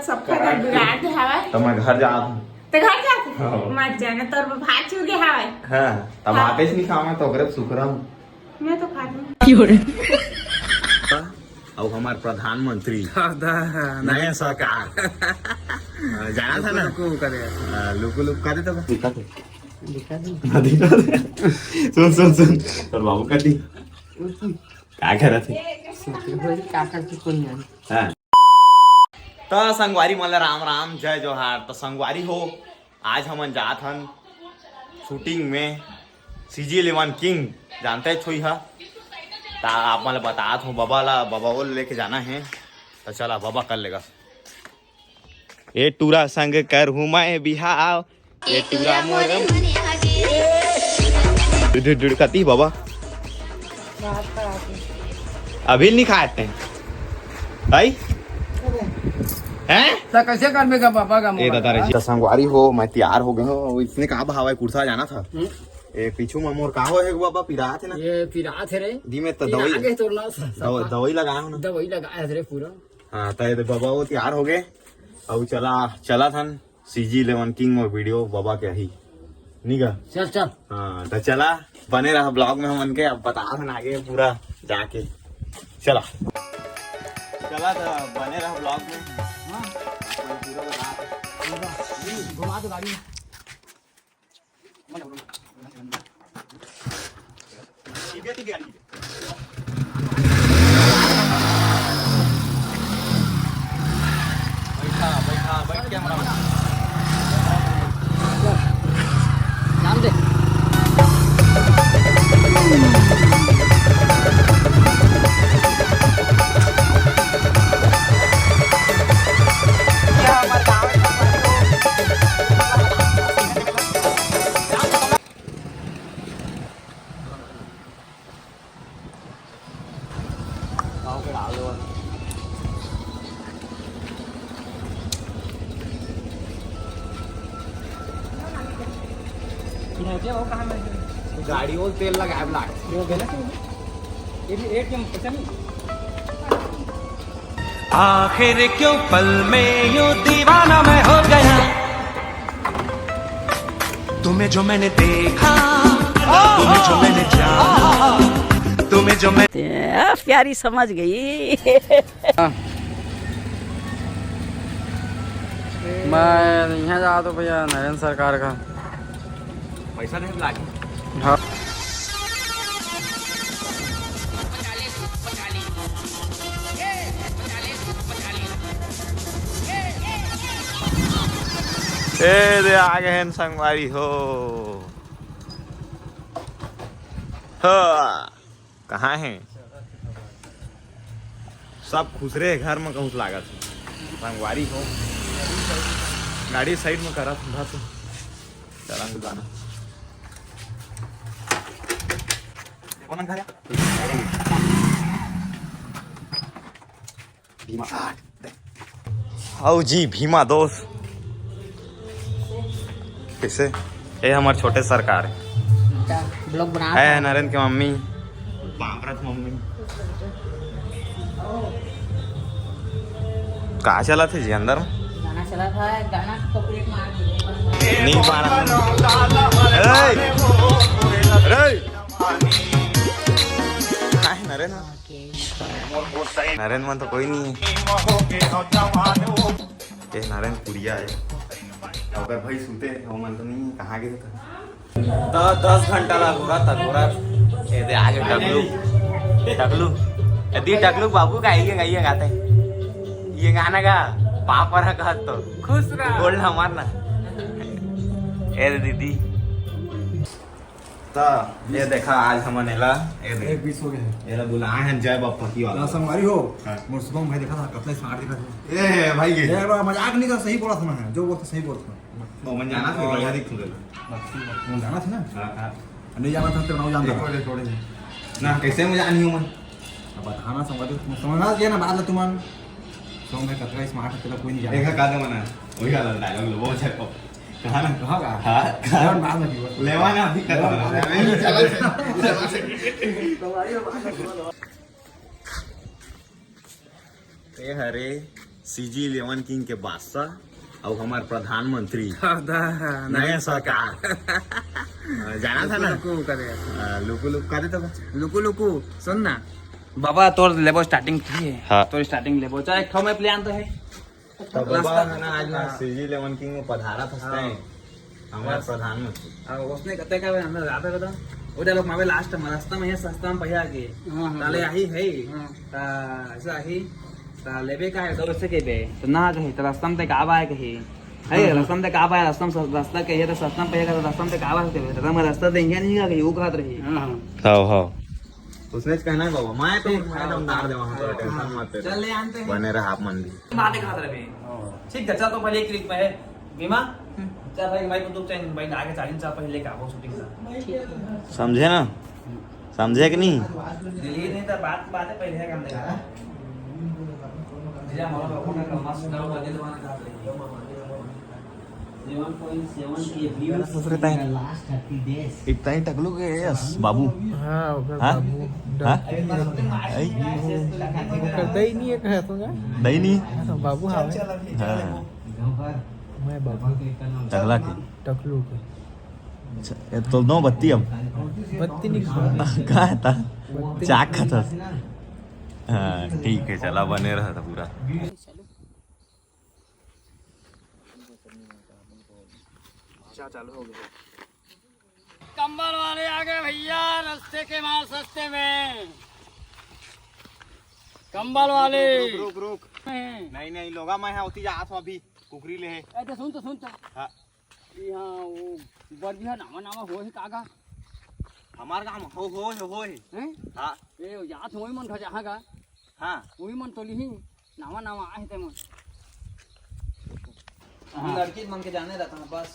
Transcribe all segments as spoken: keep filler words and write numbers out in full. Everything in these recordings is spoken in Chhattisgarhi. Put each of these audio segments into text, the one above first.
सबका घर बिगाड़ दे हवय। त मैं घर जात हूँ। त घर जात हूँ? हाँ। मत जाना, तोर भात चूर के हवय। हाँ, तब हाँ। आते ही नहीं खावा तो अगर सुखरा हूँ। मैं तो खा लूँ। अब हमार प्रधानमंत्री हाँ, दा, हाँ, नया सरकार। हाँ, जाना था ना? लुकु लुकु करे। हाँ, लुकु लुकु करे तो दिखा थे। दिखा दे। हाँ, दिखा दे। सुन, सुन, सुन। तोर बाबू का दी। का करत हे? का करत हे, कोई नहीं। हाँ। त संगवारी मन ल राम राम, जय जोहार। त संगवारी हो, आज हमन जात हन shooting में, C G Eleven King, जानते हो हा? त आप मन ल बतात हूँ, बबा ला, बबा वो लेके जाना है। त चला, बबा कर लेगा। ए टूरा संग कर हूँ मैं बिहाव, ए टूरा मोर। डुड, डुड, कती बाबा। अभी नहीं खाते हैं भाई। हैं? त कैसे करबे का पापा का ए मोर? दादा रे, त संगवारी हो, मैं तैयार हो गए हूँ। इसने का भाव है, कुर्सा जाना था। हम्म। ए पीछू में मोर का हो है बाबा, पिरात है ना? ये पिरात है रे। दी में तो ये दवाई, आगे तोड़ना सा-, दवा-, साफा। दवाई लगाया हूँ ना। दवाई लगाया है रे पूरा। हाँ, त ये बाबा वो तैयार हो गए। अब चला, चला था न। C G Eleven King मोर video बाबा के ही, नी गा? चल, चल। हाँ, त चला, बने रहा vlog में हमन के, अब बता हन आगे पूरा जाके। चला। चला त बने रहा vlog में। हाँ। पूरा बता। घुमा दो गाड़ी। बैठा, बैठा, बैठ camera में। जान दे। गाड़ी वो तेल लगाए ला। ये भी एक दम पसंद। आखिर क्यों पल में यूं दीवाना मैं हो गया। तुम्हें जो मैंने देखा, तुम्हें जो मैंने जाना, तुम्हें जो मैं ते, आ, प्यारी समझ गई। मैं यहाँ जा तो भैया नरेंद्र सरकार का। पैसा नहीं लागे। हाँ। ए दे आ गए हैं संगवारी हो। हाँ, कहाँ है? सब खुसरे घर में कहूँ लागत हे। संगवारी हो, गाड़ी side में करत बस। चला दुकान। कौन घर है? भीमा आठ। आओ जी भीमा दोस्त। कैसे? ए हमर छोटे सरकार। Vlog बना है नरेंद्र के मम्मी। बापरत मम्मी। का चला थे जी अंदर में? गाना चला था, गाना copyright मार दिए। नहीं पा रहा। ए! अरे! का है नरेंद्र? नरेंद्र मन तो कोई नहीं है। ये नरेंद्र पुरिया है। अगर भाई सुते हैं, वो मन तो नहीं है, कहाँ गए थे? तो दस घंटा ला घोरा था, घोरा। ये दे आगे टकलू, टकलू। ये दी टकलू बाबू का, ये गाइए गाते। ये गाना का पापा रहा कहत तो। खुश रहा। बोलना मारना। ए दे दीदी। त ये देखा, आज हमन एला, ये देख। एक बीस हो गए हैं। एला बुलाए हैं जय बाप फकी वाला। ला संगवारी हो, हाँ। मोर शुभम भाई देखा था, कतला smart दिखा था। ए भाई, ये ये बार मजाक नहीं कर, सही बोला था मैं, जो बोलता सही बोलता। ओ, मन जाना था, बढ़िया दिख रहा। बस, ठीक है। मन जाना था ना? हाँ, हाँ। नहीं जाना था, तो ना जानता। एक और, एक और। ना, कैसे मैं जानी हूँ मन? अब बताना संगवारी, तुम समझना चाहिए ना, बात ला तुमन। शुभम भाई कतला smart है, तेरा कोई नहीं जाना। देखा, का दे मना? वही वाला dialogue लो, बहुत अच्छा। कहाँ ना? कहाँ का? हाँ, कहाँ? लेवन बाद में की बोल। लेवन अभी खत्म लेवन हो बाद गया। में। ये हरे सीजी इलेवन किंग के बादशाह अउ हमार प्रधानमंत्री। हाँ, दा, हाँ, नया सरकार। हाँ, जाना था ना? लुकु लुकु करे। हाँ, लुकु लुकु करे तो। लुकु लुकु, सुन ना। बाबा, तोर लेबो स्टार्टिंग की है। हाँ। तोर स्टार्टिंग लेबो। चल, एक ठो मैं प्लान तो है। तो बाबा रास्ता है ना, आज ना हाँ। सीजी इलेवन किंग में पधारा था हाँ। हमार प्रधानमंत्री। अब उसने कहते का, हम लोग जाते बता। वो जा लोग मावे लास्ट में, रास्ता में है, सस्ता में पहिया के। हाँ, हाँ, ताले हाँ। आही है। हाँ। ता ऐसा आही। ता लेबे का है, तो उससे कहबे। तो ना कही, तो रास्ता में ते का आवा है कही। है, हाँ, हाँ। रास्ता में ते का आवा है, रास्ता में स-, रास्ता कहिए तो रास्ता में पहिया का, तो रास्ता में ते का आवा है कही। तो मैं रास्ता देंगे नहीं का कही, वो कहत रही। हाँ, हाँ। हाँ, हाँ। उसने कहना है बाबा, मैं तो, ठीक, मैं तो हाँ। मार दे वहाँ पर, हाँ। टेंशन मत ले। चल, ले आनते हैं। बने रहा आप मन भी। बातें खात रहे। ठीक है, चल तो पहले एक ट्रिप में है। भीमा, हम्म। चल भाई, भाई को दुख चाहिए, भाई आगे चालीस साल पहले का वो शूटिंग का। समझे ना? समझे कि नहीं? दिल्ली नहीं था, बात, बात है पहले का हम देखा। भैया, हमारा बाबू का कलमा सुनाओ, बजे जमाना का। इतना ही टकलू के यस बाबू। हाँ, ओकर हाँ? बाबू। हाँ? आई? ओकर दई नहीं है, कहे तो ना। दई नहीं? हाँ, बाबू हवे। हाँ। मैं बाबू। टकला के। टकलू के। अच्छा, ये तो दो बत्ती अब। बत्ती नहीं खाओ। का है ता? बत्ती चाक खात हस। हाँ, ठीक है, चला बने रहा था पूरा। अच्छा, चालू हो गया। कंबल वाले आ गए भैया, रास्ते के माल सस्ते में। कंबल वाले। रुक, रुक, रुक, रुक। हैं। नहीं, नहीं, लोगा, मैं यहाँ होती जात हूँ अभी, कुकरी ले है। ए, तो सुन, तो सुन, तो। हाँ। ये हाँ, वो बरबिया नामा, नामा हो है कागा? हमार काम हो, हो, हो, हो है। हैं? हाँ। ए, जात वही मन खा जहाँ का। हाँ। वही मन तो लिही। नावा नावा आहे ते मन। हाँ। लड़की मन के जाने रहता है बस।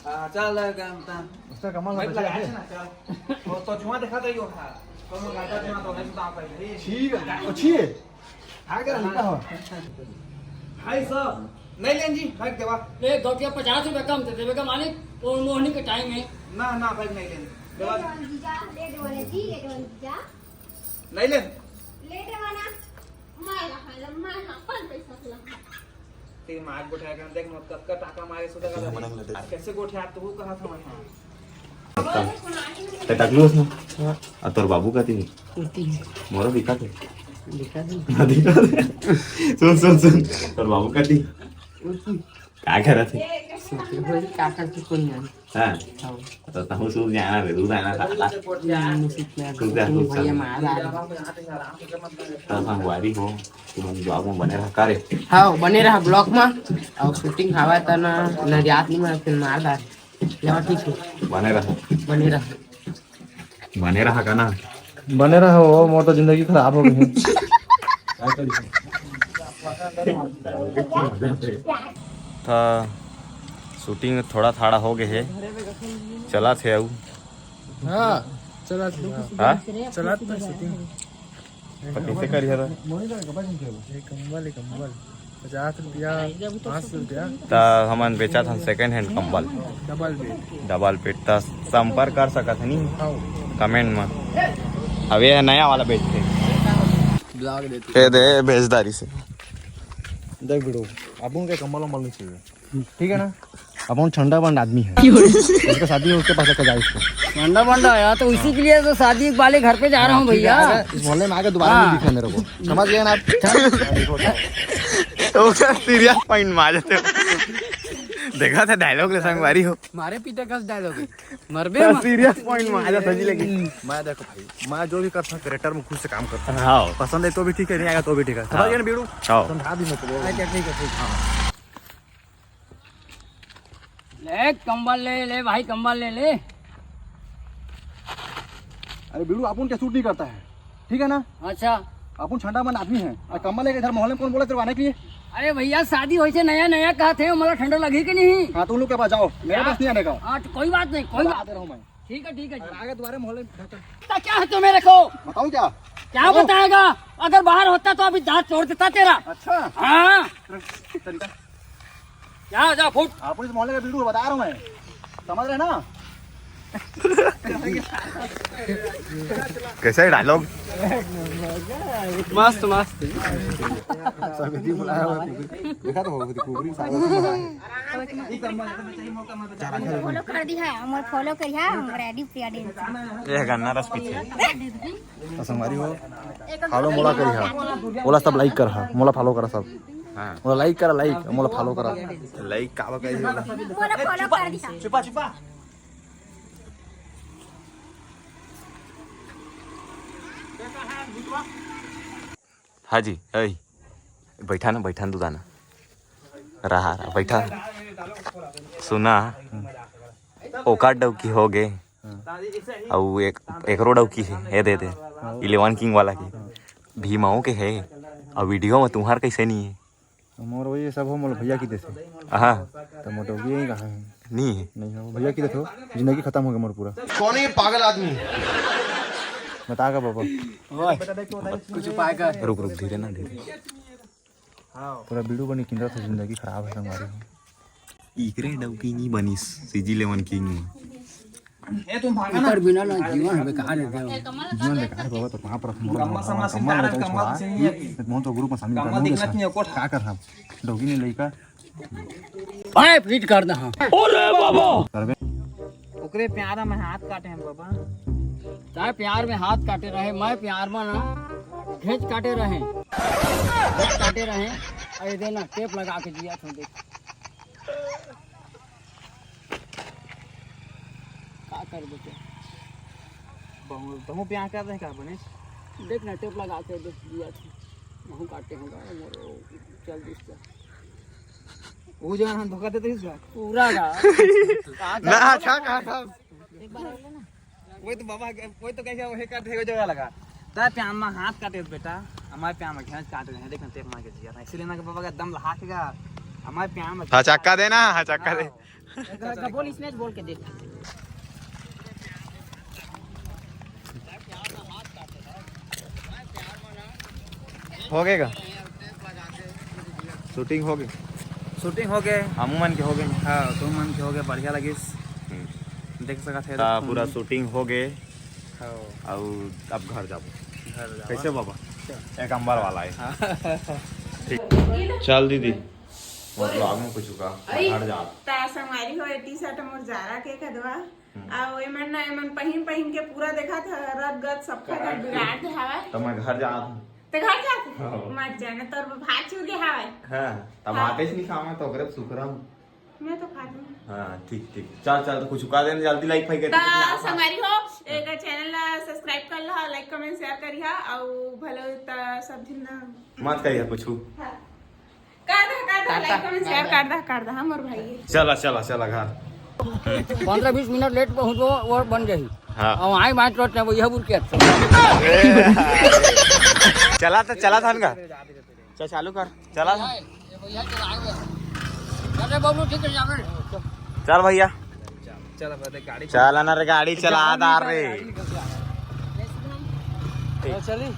हाँ, चल, काम था। उसका कमाल मैं होता है। लगा ना, चल। वो तो जुआ दिखा दे, यो था। तो मैं गाता जुआ तो नहीं सुना पाई। ठीक है, अच्छी है। आ गया, हल्का हो। भाई साहब, नहीं लेन जी, फेंक देवा। ले, दो रुपया पचास रुपया कम दे देवे का मालिक, और मोहनी के टाइम है। ना, ना, भाई, नहीं लेन। देवा। ले दो जीजा, ले दो वाले जी, ले दो वाले जीजा। नहीं लेन। ले दो वाला। मार ला, मार ला, मार ला, अपन पैसा ला। ते मार गोठिया के देख, मत कतका टाका मारे सुधा का। कैसे गोठिया तू कहा था मैं। ते टकलू हस ना? हाँ। आ तोर बाबू कति हे? ओती हे। मोरो दिखत हे। दिखत हे। हाँ, दिखत हे। सुन, सुन, सुन। तोर बाबू कति हे? ओती। का करत हे? सोते होई, का करत हे, कोन जाने। हाँ। हाँ। तो तहूँ सुन जाना रे, तू जाना साला। हम्म, सुत में सुत जा, सुत भैया जा। मार डाल। तो संगवारी हो, तुम vlog में बने रहा का रे? हाँ, बने रहा vlog में। अउ shooting हवा त ना, ना जात नहीं मैं, फिर मार डाल। लेवा ठीक हे। बने रहा। बने रहा। बने रहा का ना? बने रहा हो, मोर तो जिंदगी खराब हो गई हे। त shooting थोड़ा थाड़ा हो गए हे, चलत हे अउ। हाँ, चलत हे। हाँ? चलत हे shooting। तो कैसे करिया था? ये कंबल, ये कंबल। पचास रुपया, पाँच सौ रुपया। त हमन बेचत हन second hand कंबल। Double bed। Double bed। त संपर्क कर सकत हनी हाँ। Comment में। अब ये नया वाला बेचथे। Vlog देते। ये दे बेचदारी से। देख वीरू, अपन के कंबल वंबल नहीं चाहिए। ठीक है ना? अपन ठंडा बंड आदमी है। उसका शादी हो, उसके पास लेकर जाओ इसको। ठंडा बंडा आया तो इसी के लिए तो शादी वाले घर पे जा रहा हूँ हाँ, ठीक है, भैया। आगे इस मोहल्ले में आगे दोबारा हाँ। नहीं दिखना मेरे को। समझ गए ना आप? तो क्या serious point में आ जाते हो? देखा था dialogue ले संगवारी हो। मारे पीटे का dialogue है। मरबे तो मत। Serious point में आ जाता जी, लेकिन मैं देखो भाई, मैं जो भी करता हूँ character में खुद से काम करता हूँ। हाँ। पसंद है तो भी ठीक है, नहीं आएगा तो भी ठीक है। समझ हाँ। गए ना वीरू? हाँ। समझा दी मैं तो। अच्छा, ठीक है, ठीक है। हाँ। ले कंबल ले, ले भाई कंबल ले, ले। अरे वीरू, अपन के suit नहीं करता है, ठीक है ना? अच्छा। अपन ठंडा बंड आदमी है। और कंबल लेके इधर मोहल्ले में कौन बोला तेरे को आने के लिए? अरे भैया, शादी होइसे नया नया कहत हे, मोला ठंडा लगही कि नहीं? हाँ, तो उन लोग के पास जाओ, मेरे हाँ। पास नहीं आने का। हाँ, तो कोई बात नहीं, कोई बता बात दे रहा हूँ मैं। ठीक है, ठीक है जी। अगर आगे दोबारा मोहल्ले में तो क्या है तू मेरे को? बताऊँ क्या? क्या बताएगा? अगर बाहर होता तो अभी दांत तोड़ देता तेरा। अच्छा। हाँ। तरीका। क्या जा फुट। आप इस मोहल्ले का वीरू बता रहा हूँ मैं, समझ रहे ना? कैसा है डायलॉग? मस्त मस्त। देखा तो होगा, कुबरी सागर। फॉलो कर दिया, हमर फॉलो करिया, हम रेडी प्रिया डेंस। ये गन्ना रस पीछे। तो संगवारी हो, फॉलो मोला करिहा, मोला सब लाइक करहा, मोला फॉलो करा सब। हाँ। मोला लाइक करा, लाइक मोला फॉलो करा। लाइक का बकाई? मोला फॉलो कर दिया। हाँ जी, ऐ बैठा ना, बैठा ना दुदाना, रहा रहा, बैठा। सुना, ओकर डौकी हो गे, अउ एक एकरो डौकी हे, हे दे दे, इलेवन किंग वाला के, भीमाओ के हे, अउ वीडियो में तुम्हार कैसे नहीं है? मोर वही सब हो, मोर भैया की देथे। हाँ, तो मोर डौकी यही कहा है। नहीं है। नहीं हो भैया की देथो, जिंदगी खत्म हो गया मोर पूरा। कौन है ये पागल आदमी? बता का बाबा। कुछ उपाय कर। रुक रुक, धीरे ना, धीरे। पूरा बीड़ू बनी किंदा था, जिंदगी खराब है हमारी। इकरे डौकी नहीं बनिस, सीजी इलेवन किंग में। एकर बिना ना जीवन बेकार है। जीवन बेकार बाबा, तो कहाँ पर कम्मा लगा छोड़ा। मोहन तो ग्रुप में शामिल कर, का कर हम डौकी नहीं लइका। भाई फिट कर दे। हाँ। करबे। ओकरे प्यार में हाथ काटे हैं बाबा। चाहे प्यार में हाथ काटे रहे, मैं प्यार में ना घेंच काटे रहे, घेंच काटे रहे। अरे देना टेप लगा के जिया था, देख का कर देते। बहुत बहुत प्यार कर रहे का बने। देख ना टेप लगा के देख जिया था, वहूँ काटे होगा मोर। चल दिस का वो जो हम धोखा देते इस बार। पूरा का ना, अच्छा कहा था। वही तो बाबा के- वही तो कैसे वही कर देगा जगह लगा। ता प्यान में हाथ काटे बेटा, हमारे प्यान में घेंच काट रहे हैं। देखना टेप मार के जिया था, इसीलिए ना कि बाबा का दम लहा के गा। हमारे प्यान में हाँ, चक्का देना, हाँ, चक्का दे। बोल इसमें बोल के देख। हो गए का? शूटिंग हो गई। शूटिंग हो गए। हमू मन के हो गए। हाँ, तुम मन के हो गए, बढ़िया लगिस। हम्म। देख सकत है ता पूरा शूटिंग हो गए। हाँ, अउ अब घर जाबो। घर जाओ। कैसे बाबा? अच्छा। एक अंबर वाला है। हाँ। ठीक, चल दीदी, मोर ब्लॉग में कुछ का घर जा। ता संगवारी हो, ए टी शर्ट मोर जारा के कदवा। अउ एमन ना, एमन पहिन पहिन के पूरा देखा था, रत गत सबका घर बिगाड़ दे हवा। तो मैं घर जा। ते घर जाते? हाँ। मत जाना, तोर भात चुर के हवा। हाँ, तब आते ही नहीं खावा तो ओकरे सुखरा हूँ। मैं तो खा लूँ। हाँ, ठीक ठीक, चल चल, तो कुछ का देना जल्दी, लाइक फाइक ता संगवारी हो, एक चैनल ला सब्सक्राइब कर ला, लाइक कमेंट शेयर करिहा, अउ भलो ता सब जिन ना। मत कहिए कुछ। हाँ। कर दे, कर दे, लाइक कमेंट शेयर कर दे, कर दे, हमर भाई है। चला चला चला घर। पंद्रह बीस मिनट लेट पहुँचो, वो बन जाही। हाँ। और आई बात करते हैं, वो यह बुर के अच्छा। चला तो चला था ना। चल चालू कर, चला था। अरे बबलू ठीक है, जावे। चल भैया, चल अब गाड़ी चल ना रे, गाड़ी चला दार रे। चली।